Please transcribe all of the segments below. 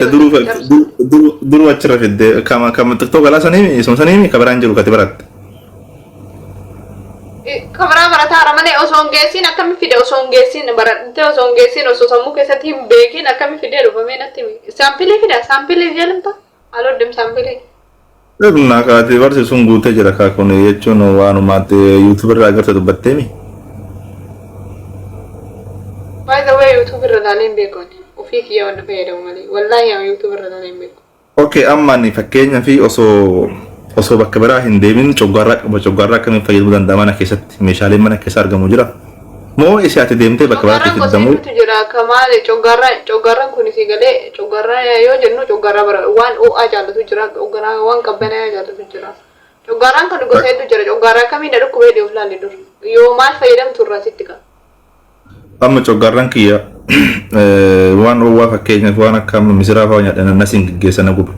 Duruu duruu achirra fidde kama kama xiqqoo galaa saniimi isuma saniimi ka biraan jiru kati baratte. Kabaraa barataara malee osoo hin geessiin akkami fide osoo hin geessiin baradhee osoo hin geessiin osoo sammuu keessatti hin beekiin akkami fidee dhufamee natti himi. Saampilii fida saampilii jedhamta alooddim saampilii. Naa kaati barsiisuun guutee jira kaa kun jechuun waanumaatti YouTube irraa agarte dubbatteemi. By the way, YouTube irra ilaalee hin beeku ani. Ofii kiyya waan fayyadamu malee. Wallaahi ani YouTube irra ilaalee hin beeku. Okay, amma ani fakkeenya fi osoo bakka biraa hin deemin coggaarraa qaba, coggaarraa akkamiin fayyadamuu danda'a mana keessatti? Meeshaaleen mana keessa argamu jira moo isi ati deemtee bakka biraatti Coggaarraan gosa fiddamu? hedduutu jira. Akka maali coggaarraa coggaarraan kun si galee coggaarraa yoo jennu coggaarraa bara waan ho'aa jaallatu jira. Coggaarraa waan qabbanaa jaallatu jira. Coggaarraan kun gosa hedduu jira. Coggaarraa akkamiin na dhukkubee dhi'uuf laalli dur. Yoo maal fayyadamtu irraa sitti qaba. Amma coggaarraan kiyya waan ho'aa, fakkeenyaaf waan akka amma misiraa fa'aa nyaadhan nasiin geggeessa, na guba.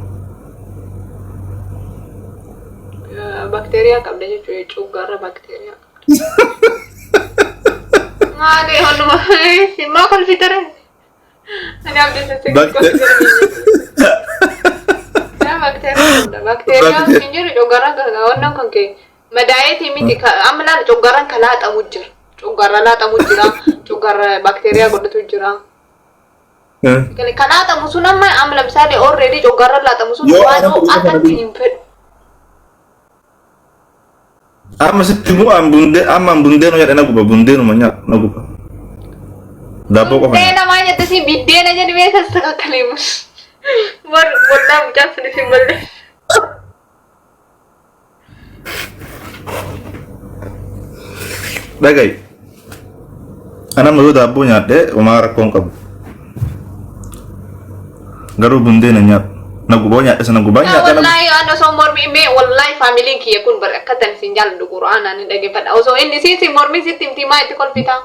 Bakteeriyaa qabda jechuudha. Coggaarra bakteeriyaa qabda. Maali honuma maa kolfitare? Ani abdii sassi Yaa bakteeriyaa qabda. Bakteeriyaan hin jiru coggaarraan kan wannan kan kee madaayeetii miti amma laala coggaarraan kan laaxamu jira. Coggaarra laaxamu jira. Coggaarra bakteeriyaa godhatu jira. Kan laaxamu sun amma amma lamsaalee already coggaarra laaxamu sun Yoo waan ana akkatti hin fedhu. Amma sitti bu'aan bundee, amma bundeenuu nyaadhe na guba, bundeenuma nyaadhu na guba. Daabboo qofa Biddeena nyaadha. maa jette si biddeena jedhi mee sassakakkalee war wallaa mucaan sun isin balleessa. Dhaga'i. Anamma yoo daabboo nyaadhe homaa rakkoo hin qabu. Garuu bundeena nyaadhu. Na guba, nyaadhe sana gubaa Yaa nyaadhe na guba. Wallaahi an osoo mormi mee wallaahi faamiliin kiyya kun bar akka tan isin jaalladhu qura'aana ni dhaggeeffadha osoo inni siin si mormi sitti himti maa itti kolfitaa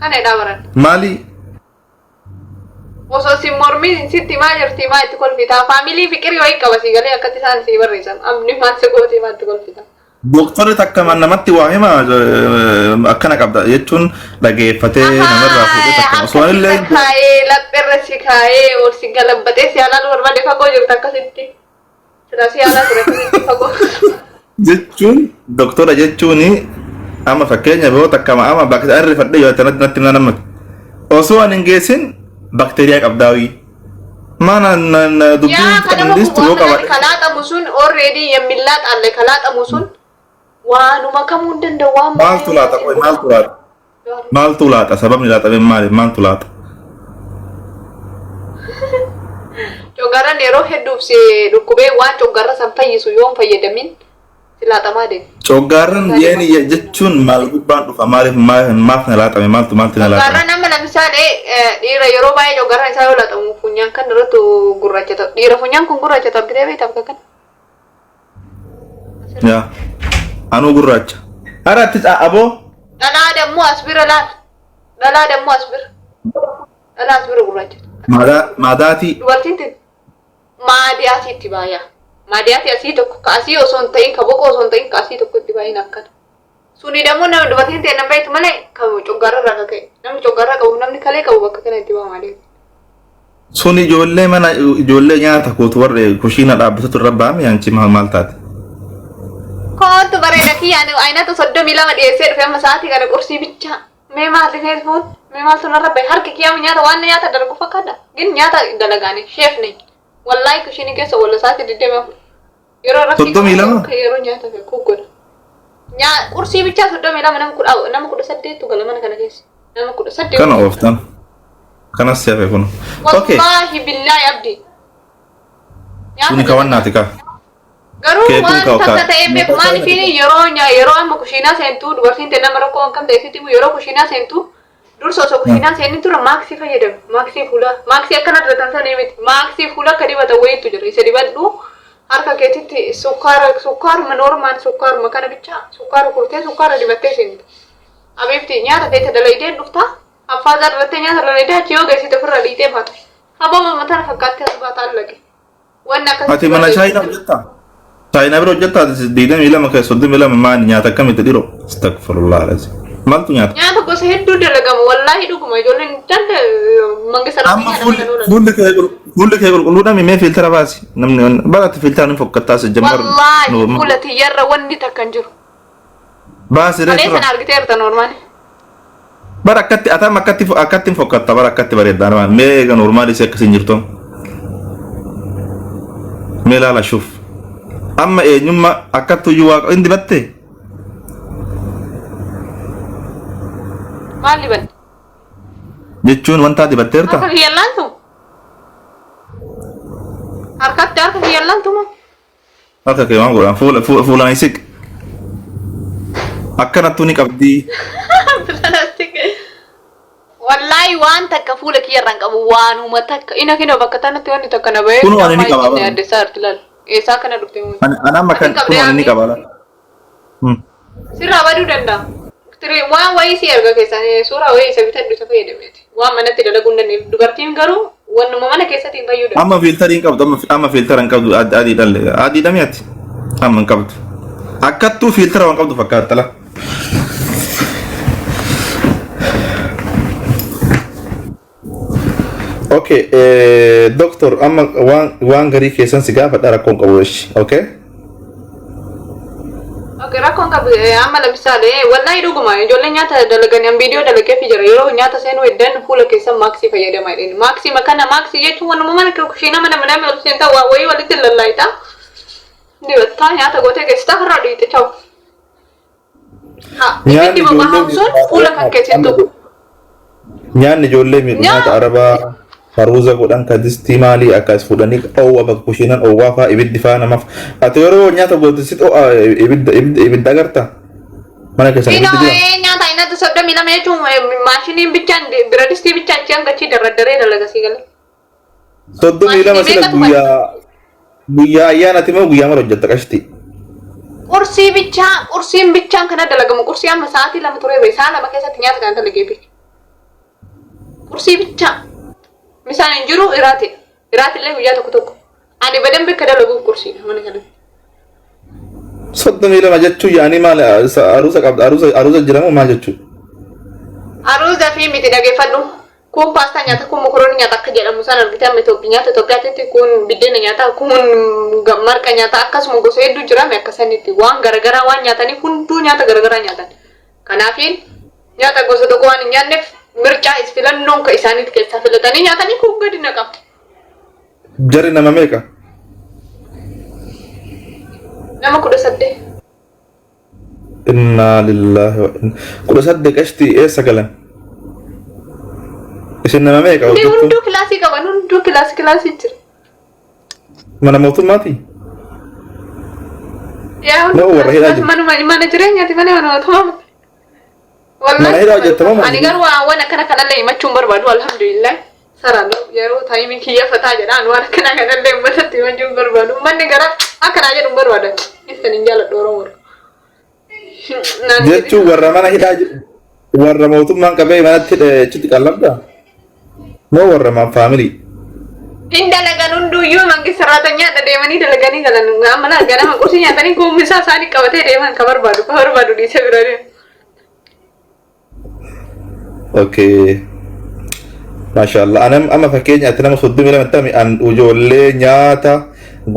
kana jedhaa baran. Maali? Osoo si mormi sitti himaa jirti maa itti kolfitaa? Faamilii fiqirii wayii qaba si galee akkatti isaan si barreessan amni maal si gooti maa itti kolfitaa? Dooktarri takka namatti waa hima akkana qabda jechuun dhageeffatee namarraa fuudhee takka osoo Akkasitti illee kaayee lapheerra si kaayee ol si galabbatee si alaalu barbaade fagoo jirta akkasitti. Silaa si alaa ture akkasitti fagoo. Jechuun doktora jechuun amma fakkeenya yoo takka amma bakteeriyaa rifadhe yoo natti natti namatti osoo ani hin geessin bakteeriyaa qabdaawii maana dubbiin Yaa kanama dhiistu yoo kun qabadhe. kalaaxamu sun already yemmillaa xaalle kalaaxamu sun waanuma kamuu hin danda'u waan Maaltu laata qoy, maaltu laata, maaltu laata? Sababni laaxamee maali? Maaltu laata? Coggaarraan yeroo hedduuf si dhukkubee waan coggaarra san fayyisu yoo hin fayyadamin si laaxamaa deema. Coggaarran yeeni jechuun maal gubbaan dhufa? Maaliif maaf na laaxame? Maaltu maaltu na laaxame? Coggaarraan amma lamisaalee dhiira yeroo baay'ee coggaarraan isaa yoo laaxamu funyaan kan irratti gurraacha ta'u. Dhiira funyaan kun gurraacha ta'u argitee beektaa bakka kana? Yaa anuu gurraacha. Haratti aboo. Dhalaa dammoo as bira laal. Dhalaa dammoo as bira. Dhalaa as bira gurraacha. Maadaatii. Dubartiin tun maadiyaati itti baaya. Maadiyaati asii tokko ka asii osoo hin ta'in ka boqoo osoo hin ta'in ka asii tokko itti baay'in akkana. Suni dammoo nama dubartiin ta'e nama beektu malee ka coggaarra irraa ka ka'e. Namni coggaarra qabu namni kalee qabu bakka kana itti ba'a maadiyaati. Sun ijoollee mana ijoollee nyaata kootu warra kushiina dhaabbatatu irra ba'ame anchi maal maal taate? Kootu bareeda kiyya ani aynata 32 dhiyeessee dhufe amma sa'aatii kana qursii bichaa. Mee maal rifeensi fuun mee maaltu narra bahe harki kiyya nyaata waan nyaata dalagu fakkaata. Gin nyaata dalagaani sheefni. Wallaahi kushiinii keessa walla sa'aatii 24. Yeroo rafii 32? Yeroo nyaata fi kukkuudha. Nyaa qursii bichaa 32 nama 18tu gala mana kana keessa. Nama 18. Kana ooftan. Kanas si hafe kun. Okay. Wallaahi billaahi abdi. Nyaata Suni kawannaati kaa. Garuu Keetuun waan kaa'u takka kaa'u. ta'ee beeku maaliif yeroo amma kushiinaa seentu dubartiin ta'e nama rakkoo akkam ta'e sitti himu yeroo kushiinaa seentu dursa osoo kushiinaa seenin tura maaksii fayyadamu maaksii fuulaa maaksii akkana dibatan sanii miti maaksii fuula akka dibatan wayiitu jira isa dibadhu harka keetitti sukkaara sukkaaruma normaal sukkaaruma kana bichaa sukkaara kurtee sukkaara dibattee seenta. Abiibti nyaata keessa dalaydeen dhuftaa haffaasaa dibattee nyaata dalaydee achi yoo geessite ofirra dhiitee baata. Hababa mataa fakkaattee as baataa lage. Wanni akkasitti Ati mana barreessitu chaayinaa hojjettaa? Chaayinaa bira hojjettaa? 22 keessa 32 maali nyaata akkamitti dhiroo? Astagfirullah alazim. Maaltu nyaata? Nyaata gosa hedduu dalagama wallaahi dhuguma ijoolleen danda mangisa Amma fuulli fuulli kee fuulli kee qulqulluudha mee fiiltara baasi. Namni barate fiiltara ni fokkattaa si jammar. Wallaahi fuula tiyyarra wanni takka hin jiru. Baasi ree Malee tura. sana argiteerta normaali. Bara akkatti atam akkatti akkatti hin fokkatta bara akkatti bareedda nama mee eega normaali si akkasiin jirtu. Mee laala shuuf. Amma eenyummaa akkatti iyyuu waaqa hin dibattee? Maal dibanne? Jechuun wantaa dibatteerta? Harka kiyya laantu? Harkatti harka kiyya laantu moo? Harka kee waan godhan fuula fuulaan hin siq. Akkanattuu ni qabdii. Wallaahi waan takka fuula kiyya irraan qabu waanuma takka ina kino bakka tanatti wanni takka na bahee Kunoo ani ni qaba inni bara. adde isaa arti laal. Eessaa kana dhufte moo? Ani ani amma Ati kan hin qabdee kunoo ani ni amni? qaba laal. Sirraa baduu danda'a. Tiree waan wayii si erga keessan suuraa wayii isa bitadhu isa fayyadameeti. Waan manatti dalaguu hin dandeenye. Dubartiin garuu wannuma mana keessatti hin fayyadu. Amma fiiltarii hin qabdu amma amma fiiltara hin qabdu adii dhalle adii dhami ati amma hin qabdu. Akkattuu fiiltara waan qabdu fakkaata la. Okay, doctor amma waan waan garii keessan si gaafadha rakkoon qabu eshi. Okay? Okay, rakkoon qabu amma lamisaale wallahi dhuguma ijoolleen nyaata dalaganii an viidiyoo dalagee fi jira yeroo nyaata seenuu heddan fuula keessan maaksii fayyadama jedheen maaksii makana maaksii jechuun wanuma mana kushiina mana mana ol seentaa waa wayii walitti lallaayita dibattaa nyaata gootee keessaa irraa dhiite chawu. Ha, Nyaanni ibiddi boba'aan ijoollee sun fuula kan keessatti tuqu. Nyaanni ijoollee miidhu Nyaa- nyaata arabaa faruuza godhan ka distii maalii akkas fuudhanii dhoowwa bakka kushiinan dhoowwaa faa ibiddi faa namaaf. Ati yeroo nyaata gootu si dho'a ibidda ibidda ibidda agarta. Mana keessan Inoo ibiddi jira. nyaata inni 32 jechuun maashiniin bichaan bira distii bichaan achi hanga achi dardaree dalaga sii galee. 32 Maashinii sila meeqatu guyyaa guyyaa ayyaanati moo guyyaa mara hojjetta qashti. Qursii bichaa qursiin bichaan kana dalagamu qursii amma sa'aatii 2 turee ba'e sa'a 2 keessatti nyaata kana dalagee beeke. Qursii bichaa misaan hin jiru iraati iraati illee guyyaa tokko tokko ani badambi akka dalaguuf qursiidha mana kanatti. 32 jechuun yaanii maal aruusa qabda aruusa aruusa jira moo maal jechuudha? Aruuza fi miti dhageeffadhu. Kuun paastaa nyaata, kuun mokoroonii nyaata akka jedhamu san argite amma Itoophiyaa nyaata Itoophiyaatitti kuun biddeena nyaata, kuun marqa nyaata akkasuma gosa hedduu jiraame akka sanitti waan garagaraa waan nyaataniif hunduu nyaata garagaraa nyaatan. Kanaafiin nyaata gosa tokko waan hin nyaanneef mircaa is filannoon ka isaaniit keessaa filatanii nyaatanii kuun gadi naqama. Jarri nama meeqa? Nama 18. Innaa lillaahi wa inna 18 qashtii eessa galan? Isin nama meeqa Hundee hojjettu? hunduu kilaasii qaban hunduu kilaasii kilaasii jira. Mana mootummaati? Yaa hunduu Moo warra hidhaa kilaasii jiru? manuma mana jireenyaati malee mana mootummaa miti. Mana hidhaa hojjetta moo mana Ani garuu waan akkana kanallee himachuu hin barbaadu alhamdulillah. Saraan yeroo taayimii kiyya fataa jedhaan waan akkana kanallee uummatatti himachuu hin barbaadu. Uummanni gara akkanaa jedhu hin barbaadan. Isin hin jaaladhu Oromoo. Naan Jechuun warra mana hidhaa warra mootummaan qabee manatti hidhe achitti qallabda? Moo warra maan faamilii? Hin dalagan hunduyyuu mangis saraatanyaadha deemanii dalaganii galan. Amma laa ganama qursii nyaatanii kuumisaa isaanii qabatee deeman ka barbaadu ka barbaadu dhiisee bira deema. Okay. Maashaallah. Anam amma fakkeenya ati nama 32 tami an ijoollee nyaata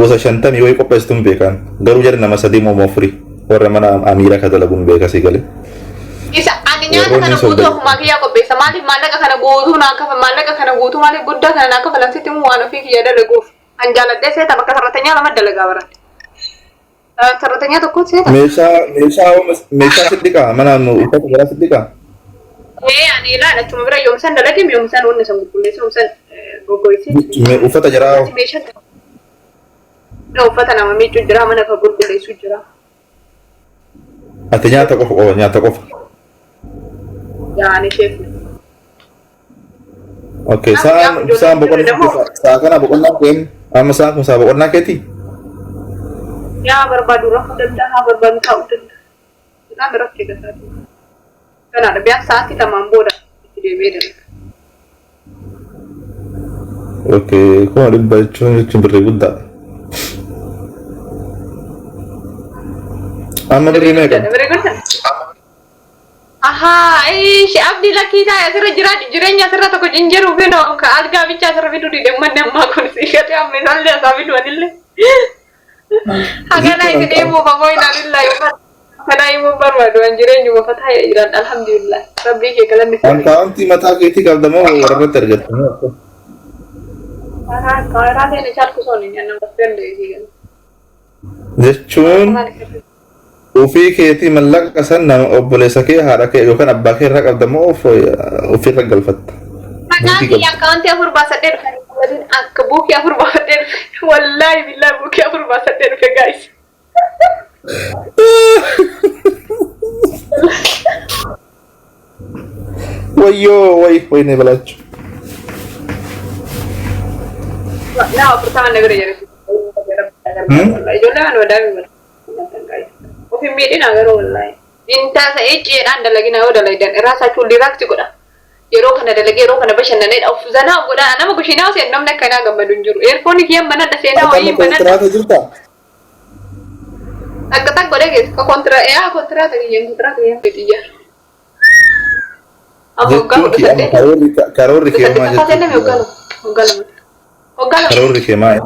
gosa 50 wayii qopheessitu hin beekan. Garuu jarri nama sadii moo afurii warra mana amiira ka dalagu hin beeka sii galee. Isa ani nyaata Warroonni kana guutuu soddoma. ofumaa kiyyaa qopheessa. Maaliif maallaqa kana guutuu naa kafa maallaqa kana guutuu maaliif guddaa kana naa kafalan sitti immoo waan ofii kiyya dalaguuf. An jaaladhee seeta bakka sarratanyaa lama dalagaa baran. Sarratanyaa tokko seeta. Meeshaa meeshaa meeshaa siddiqaa mana uffata garaa siddiqaa. Ee ani ilaala achuma bira yoomsan dalage yoomsan wanni san qulqulleesse yoomsan goggoysee. Uffata jaraa Meeshaa uffata nama miiccu jira mana kan qulqulleessu jira. Ati nyaata qofa qofa nyaata qofa. Yaa ani sheef. Okay, sa'aan sa'aan boqonnaa sa'a kana boqonnaa keen amma sa'aan kun sa'a boqonnaa keetii? Yaa barbaadu rafuu danda'a barbaadu taa'uu danda'a. Isaan biratti eegataa. Kanaadha biyaan sa'aatii lamaan booda itti deebi'ee dalaga. Okay, 100,000 jechuun jechuun birrii guddaadha. Amma birrii meeqa? Birrii guddaa. Ahaa, ishi abdii lakkii taa'e asirra jiraadhu, jireenya asirra tokko hin jiru finoo ka algaa bichaa asirra fiduu dide manni ammaa kun si gate amma isaallee asaa fidu anillee. Haganaa isin himuuf ammoo inaalillaa yookaan kanaa himuu barbaadu an jireenyuma fataa jiran, alhamdulillah, rabbii kee galanni sirrii. Akkaawuntii mataa keetii qabda moo warra irratti argatta moo? Karaa seene caalku soon hin nama danda'e. Jechuun ofii keetii mallaqa san nama obboleessa kee, haadha kee yookaan abbaa kee irraa qabda moo ofirra galfatta? Maqaan kiyya akkaawuntii afur baasadhee dhufe, waliin akka buukii afur baafadhee dhufe, wallaahi billaahi buukii afur baasadhee dhufe, guys. Wayyoo, way wayne balaachu. Naa 40 na bira jira. Ijoollee mana wadaa mi of hin miidhina garuu wallaahi. Intaasa icciidhaan dalagina, yoo dalagdan irraa saachuun relax godha. Yeroo kana dalagee yeroo kana bashannanedha, of zanaa godha. Nama kushiinaa seen namni akkanaa gammadu hin jiru. Earphone kiyyaan banadha, seenaa wayii Atama banadha. kontiraata jirtaa? Takka takka godhee keessa ka yaa kontiraata kiyyaan, kontiraata kiyyaan fedhii jira. Amma waggaa Jechuun kudha kee amma saddeet. karoorri kee maal 18ffaa seename, waggaa jechuudha? 2, waggaa 2, waggaa 2. Karoorri kee maal?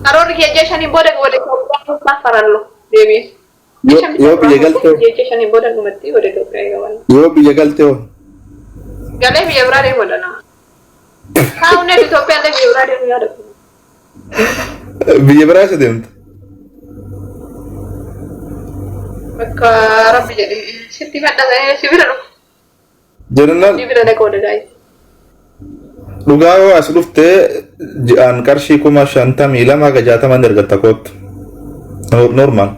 Karoorri kee ji'a 5n booda wada Itoophiyaa farallo deebi'e. Yoo biyya galtee Ji'a 5n booda dhumatti wada Itoophiyaa eegaban. Yoo biyya galtee hoo? Galee biyya biraa deemu dha nama. Kaa'uun Itoophiyaa illee biyya biraa deemu yaada. Biyya biraa isa deemta? Bakka Rabbi jedhe sitti fadha si bira dhufu. Jeneraal. Si bira dhaqa wada gaa'is. Dhugaa yoo as dhuftee ji'aan qarshii 52,000 haga 60 ni argatta kootu. Normal.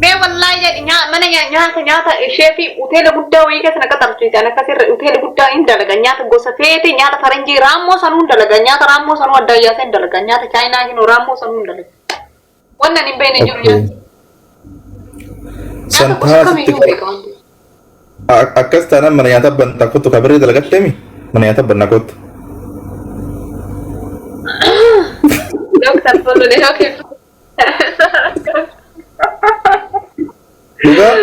Mee wallaahi jedhi mana nyaata nyaata ishee fi hoteela guddaa wayii keessa na qaxarchiisan, akkasirra hoteela guddaa hin dalaga, nyaata gosa feete, nyaata faranjii raammoo sanuu hin dalaga, nyaata raammoo sanuu adda yaasee hin dalaga, nyaata chaayinaa hin raammoo sanuu hin dalaga. Wannan hin beekne jiru nyaata. Nyaata gosa Santaa kamiyyuu sitti beeka wanti. Akkas taanaan mana nyaataa bantaa kottu, ka birrii dalagatteemi mana nyaataa bannaa kottu. Doktar Tolole, okay. Dhugaa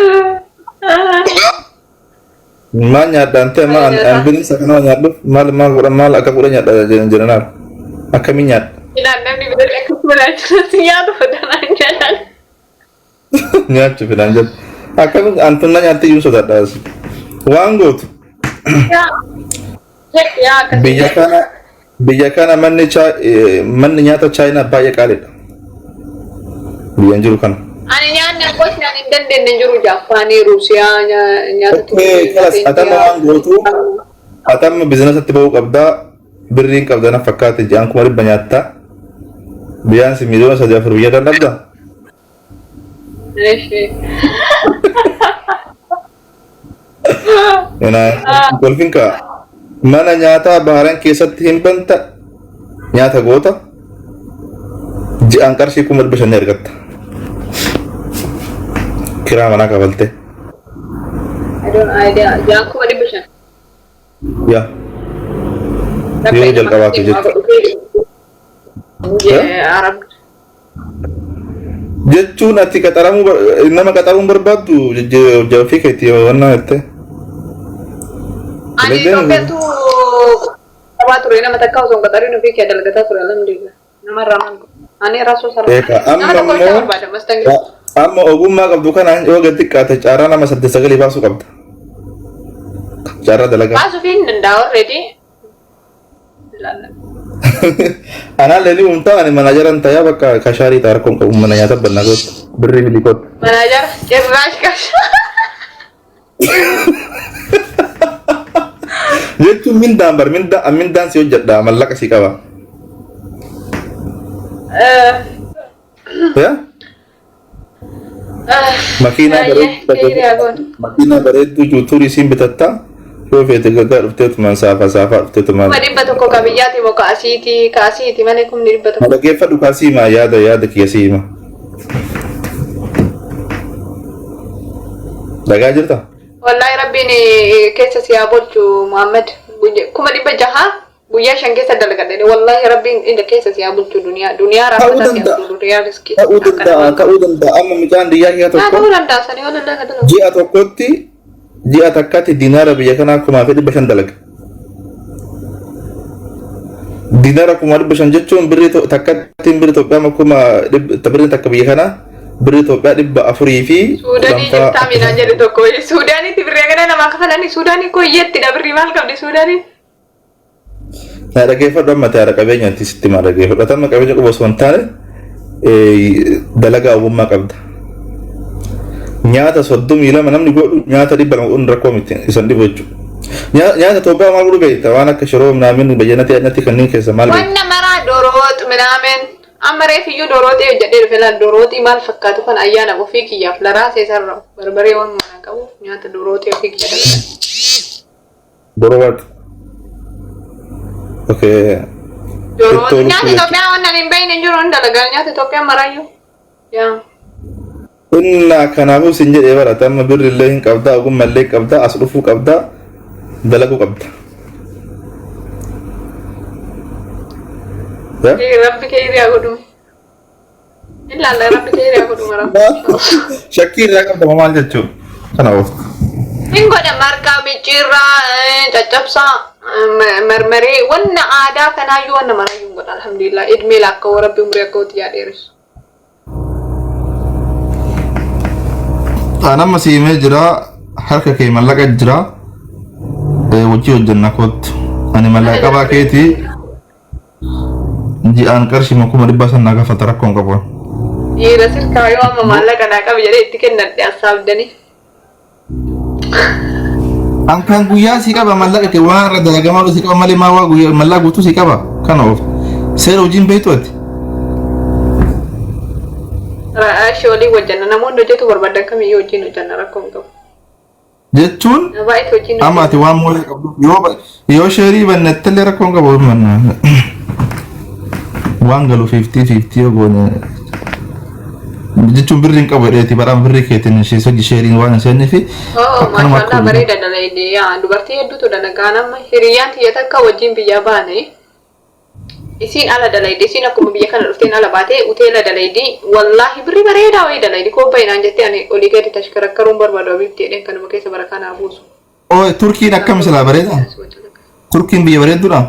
maal nyaadhaan ta'e maal an bineensa kana nyaadhuuf maal maal godha, maal akka godha nyaadha jeneraal, akkamiin nyaadha? Ilaan namni biratti akkasuma nyaachuu nyaatu fedhanaan nyaatan. Nyaachuu fedhaan jedhu. Akkamiin antunna nyaatte iyyuu sodaadha. Waan gootu Yaa akkasii. Biyya kana manni nyaata chaayinaa baay'ee qaaliidha. Biyyan jiru kana. Ani nyaanni akkos nyaanni hin dandeenye jiru, Jaappaanii, Ruusiyaa, nyaata Okay, kalas atamma waan gootu, atamma biizinasatti bahuu qabdaa, birriin qabda na fakkaate, ji'aan 100,000 nyaattaa. Biyyaan si 3 miliyoona 4 biyya kan dhabdaa. Eshi. Kolfin kaa mana nyaataa Baharan keessatti hin banta, nyaata goota, ji'aan qarshii 500,000 argatta. Kiraa manaa kafaltee. I don't idea. Ji'aan 500,000. Yaa. Yeroo jalqabaatu jechuudha. Arab. Jechuun ati qaxaramuu nama qaxaruun barbaaddu ofii keetii wannaa jettee. Ani Itoophiyaatu qabaa ture, nama takka osoo hin qaxarin ofii kee dalagataa ture, alhamdulillah. Namarraa maal godhu? Ani rasuu sarara. Eegaa Nama amma tokko bicha immoo barbaada mastangil. Amma ogummaa qabdu kanaan yoo gad xiqqaate carraa nama saddeet sagalii baasuu qabda. Carraa dalagaa. Baasuu fi hin danda'a already. Ilaalla. Anaan leenii uumtaa, ani manaajaran tayaa, bakka kashaarii ta'a, rakkoon qabu, mana nyaata bannaa kootu birrii fidii kootu. Manaajara cirraash qash. Jechuun mindaan bar mindaa mindaan si hojjedha, mallaqa si qaba. Yaa? Makiinaa bareedduu, makiinaa bareedduu juutuurii siin bitattaa, yoo feete gaggaa dhufteetumaan saafaa saafaa dhufteetumaan. 100,000 ka biyyaati moo ka asiiti? Ka asiiti malee 100,000. Dhaggeeffadhu, kaasii himaa, yaada yaada kiyya sii hima. Dhagaa jirta? Wallaahi rabbiin keessa si haa bulchu, Muhammad. 600,000. Guyyaa 5 keessa dalagadhe wallaahi rabbiin inda keessa si haa bulchu duniyaa duniyaa Ta'uu rahmataa si haa danda'a. godhu duniyaa riskii Ta'uu akka danda'a. namaa Ta'uu danda'a. Amma mucaan biyyaa kiyya yaa tokko ta'uu danda'a sanii ol illee ka dalagu. ji'a tokkotti ji'a takkatti dinaara biyya kanaa 1500 dalaga. Dinaara 5,500 jechuun birrii takkatti birrii Itoophiyaa kuma birrii takka biyya kanaa birrii Itoophiyaa 410 Suudanii fa'aa jirtaa minaan jedhe tokko Suudaanitti birrii hagana namaa kafalanii Suudaanii koo iyyettidha birrii maal qabdi Suudaaniin. Na dhaggeeffadhu amma ta'e qabeenyaatti sitti maa dhaggeeffadhu. Amma qabeenya qofa osoo hin taane dalagaa ogummaa qabda. Nyaata 32 namni godhu nyaata 200 godhuun rakkoo miti isan dhibu jechuudha. Nyaata Itoophiyaa maal godhu beekta waan akka shiroo minaamin bayyanatti natti kanneen keessa maal beekta. Wanna maraa doroox minaamin amma reefiyyuu dorooxii hojjedhee dhufe laal dorooxii maal fakkaatu kan ayyaana ofii kiyyaaf laraasee sarara barbaree waan manaa qabu nyaata dorooxii ofii kiyya dalagaa. Doroo waat. Okay. Doroo Ittoo lukkuu nyaata jechuudha. Itoophiyaa wannan hin beekne hin jiru hin dalagaa nyaata Itoophiyaa maraayyuu. Yaa. Innaa kanaafuu sin jedhee barata amma birri illee hin qabdaa ogummaa illee qabdaa as dhufuu qabdaa dalaguu qabda. Yaa? Rabbi kee hiriyaa godhume. Ilaalla rabbi kee hiriyaa godhu mara. Shakkii irraa qabda moo maal jechuun? Kana oofta. Hin godha marqaa micciirraa caccabsaa marmaree wanna aadaa kanaayyuu wanna maraayyuu hin godha alhamdulillah idmee laakkawoo rabbi umurii akka hootii yaa dheeressu. An amma si himee jira harka kee mallaqa jira hojii hojjenna kottu. Ani mallaqa qabaa keetii Ji'aan qarshii 500,000 naa gaafata rakkoon qabu. Dhiira sirkaa yoo amma maallaqa naa qabi jedhee itti kennadhe assaabdanii. An kan guyyaa sii qaba maallaqa kee waan irra dalagamaa sii qaba malee maa waa guyyaa maallaqa guutuu sii qaba kana of seera hojiin beektu ati. Ra'aashi waliin hojjanna namoonni hojjetu barbaadan kamiyyuu wajjin hojjanna rakkoon qabu. Jechuun Baay'ee hojiin amma ati waan moolee qabdu yoo yoo sheerii bannettellee rakkoon qabu manna waan galu 50-50 yoo goone jechuun birrii hin qabu jedheeti badhaan birrii keetiin ishee hojii sheeriin waan hin seennee fi Oh, akkanuma maashaallah akka bareeda dalaydee yaa dubartii hedduutu dalagaa nama hiriyyaan tiyya takka wajjin biyyaa baane Isiin ala dalaydi isiin akkuma biyya kana dhufteen ala baate uteela dalaydi wallaahi birri bareedaa wayii dalaydi koo bayi naan jettee ani olii gadi tashkarakkaruun barbaadu abiibti jedheen kanuma keessa barakaa naa buusu. Oo Turkiin akkam silaa bareedaa? Turkiin biyya bareedduudha?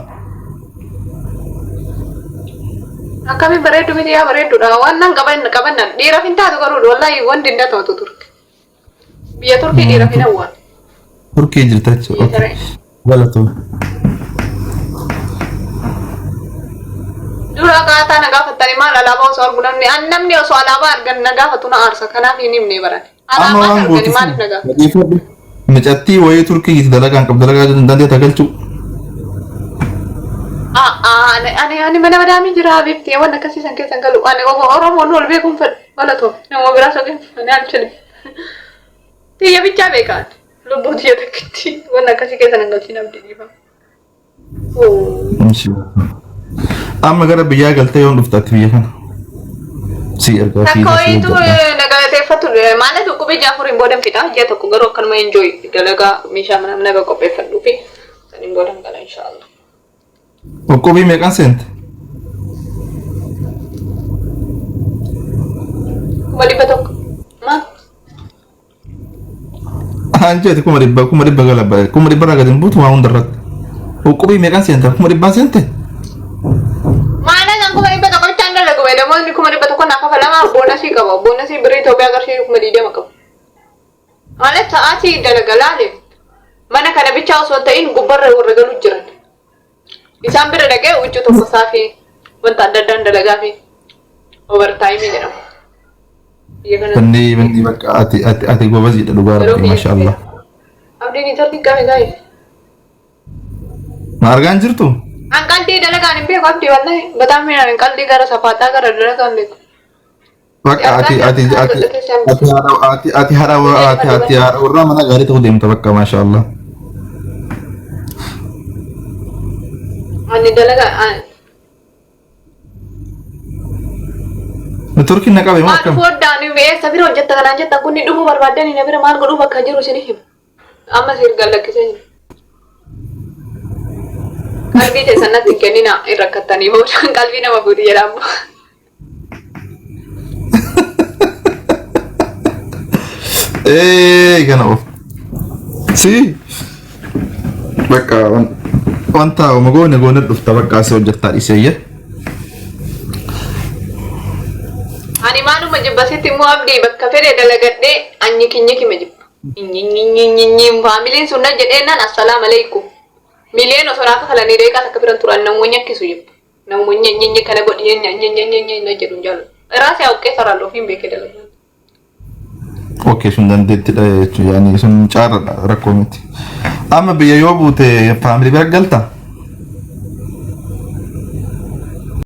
Akkami bareeddu miti yaa bareedduudha waan nan qaban qabannan dhiiraaf hin taatu garuu wallaahi wanti hin taatu turki. Biyya Turkii dhiiraaf hin hawwaan. Turkii jirta jechuudha. Biyya saree. Galatoo. Dura akkaataa na gaafattanii maal alaabaa osoo argu namni an namni osoo alaabaa argan na gaafatu na aarsa kanaaf hin himne baran. Amma Alaabaa waan argani gootu maaliif na gaafatu? dhaggeeffadhu. Micattii wayii Turkii jirti dalagaan qabdu dalagaa dandeetta galchuu. Ani ani mana madaamii jira habiibti waan akkasii san keessan galu ani Oromoon wal beekuun fedhu galatoo nama biraa soqeen ani alchile. Tiyya bichaa beekaan. Lubbuu tiyya takkitti waan akkasii keessa nan galchiin abdii dhiifama. Amma gara biyyaa galtee yoom dhufta ati biyya kana? Si ergaa si Takka si wayiitu hojjedha. na galateeffatu maalet dhukkubee ji'a afuriin booda fixa ji'a tokko garuu akkanuma enjoy dalagaa meeshaa mana naga qopheeffadhuu fi saniin booda gala inshaallah. Qoqqobii meeqan seente? 100,000. Maal? Haan jeeti 100,000 100,000 gala bahe 100,000 irraa gadi hin buutu waa hunda irratti. Qoqqobii meeqan seente? 100,000 seente? Maala kan 100,000 bichaan dalagu namoonni 100,000 naa kafalama boonasii qaba. Boonasii birrii Itoophiyaa qarshii 20,000 qaba. Maala sa'aatii dalaga laale mana kana bichaa osoo hin ta'in gubbarra warra galu jiran. Isaan bira dhaqee huccuu tokko saafii wanta adda addaan dalagaa fi overtime jedhama. Biyya kana Banni banni bakka ati ati ati gobaziidha dhugaa yeroo rabbi biyya maashaallah. Abdiin intarni qabe gaa'e. Na argaan jirtu? An qaldii dalagaan hin beeku abdii wallahi bataam hin qaldii gara safaaxaa gara dalagaan hin beeku. Bakka ati ati ati ati haadha ati ati haadha ati ati haadha warraa mana gaarii ta'uu deemta bakka maashaallah. Ani dalaga Turkiin na qabe moo maal akkam? dhufuu addaan eessa bira hojjetta kanaan jettan kun dhufuu barbaaddanii na bira maal godhuu bakka jiru isin himu. Amma si erga lakkisee jiru. Qalbii teessan natti hin kennina hin rakkattanii booda qalbii nama fuuti jedha ammoo. Ee kana of. Si bakka wanta uma goone goone dhufta bakka asii hojjettaa dhiseeyye. Ani maaluma jibba sitti immoo abdii bakka fedhe dalagadhee anyikinyikima jibba. Inyinyinyinyinyim faamiliin sun na jedhee nan assalaam alaikum. Miiliyoon osoo naa kafalanii deeqaa takka biran turan namuma nyakkisu jibba. Namuma nyanyanya kana godhi nyanyanyanyanya na jedhu hin jaalladhu. Raasii hawqee sararra ofiin beekee dalagaa. Okay, sun dandeettidha jechuudha. Yaani sun caarradha rakkoo miti. Amma biyya yoo buute faamilii bira galta?